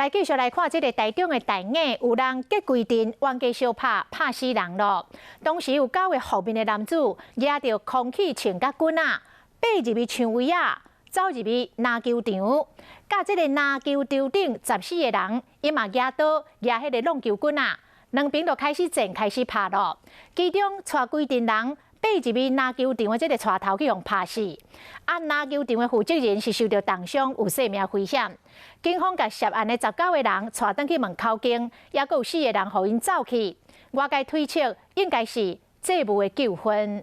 來繼續來看這个台中的大雅，有人隔規陣冤家相拍，拍死人囉。當時有九个覆面的男子，攑著空氣槍佮棍仔，爬入去牆圍仔，走入去籃球場，佮這个籃球場頂14个人，伊嘛攑刀攑彼个挵球棍仔，兩邊就開始戰，開始拍囉。其中帶規陣人爬入去籃球場的這个帶頭去予拍死。啊，籃球場的負責人是受著重傷，有性命危險。警方共涉案的19个人帶轉去問口供，猶閣有四个人予𪜶走去。外界推測應該是債務的糾紛。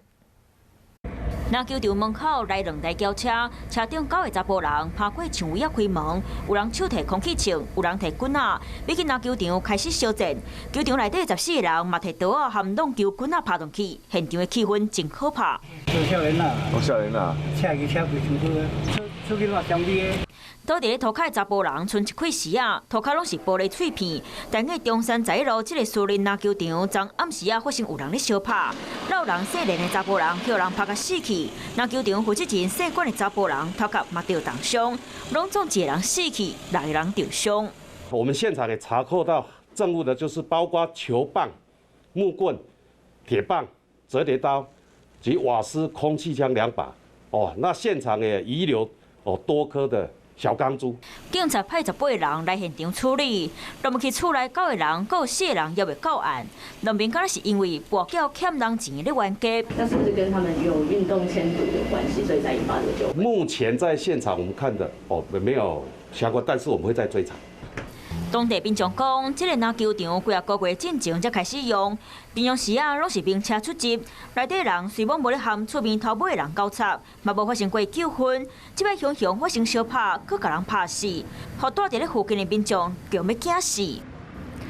籃球場門口來兩台轎車，車頂九个查埔人爬過牆圍仔開門，有人手提空氣槍，有人提棍仔，欲去籃球場開始相戰。球場內底14个人嘛提刀仔和挵球棍仔拍上去，現場的氣氛真可怕。做少年啦，做少年啦，車去車規身軀，出出去嘛傷的。倒佇咧塗跤的查埔人賰一塊石仔，塗跤攏是玻璃碎片。大雅中山十一路這个私人籃球場，昨暗時仔發生有人咧相拍，老人細年的查埔人予人拍共死去。籃球場負責人姓管的查埔人頭殼嘛著重傷，攏總一个人死去，六个人著傷。我們現場也查扣到證物的，就是包括球棒、木棍、鐵棒、折疊刀及瓦斯空氣槍兩把。哦，那現場也遺留哦多顆的小鋼珠。警察派18个人來現場處理，入去厝內九个人，閣有四个人猶未到案。兩邊敢若是因為跋筊欠人錢咧冤家。那是不是跟他們有運動簽賭有關係，所以才引發這個糾紛？目前在現場我們看的哦，沒有相關，但是我們會再追查。當地民眾講，這个籃球場幾仔個月進前才開始用，平常時啊攏是名車出入，內底人雖罔無咧和厝邊頭尾的人交插，嘛無發生過糾紛。這擺雄雄發生相拍，閣共人拍死，予蹛佇咧附近的民眾著欲驚死。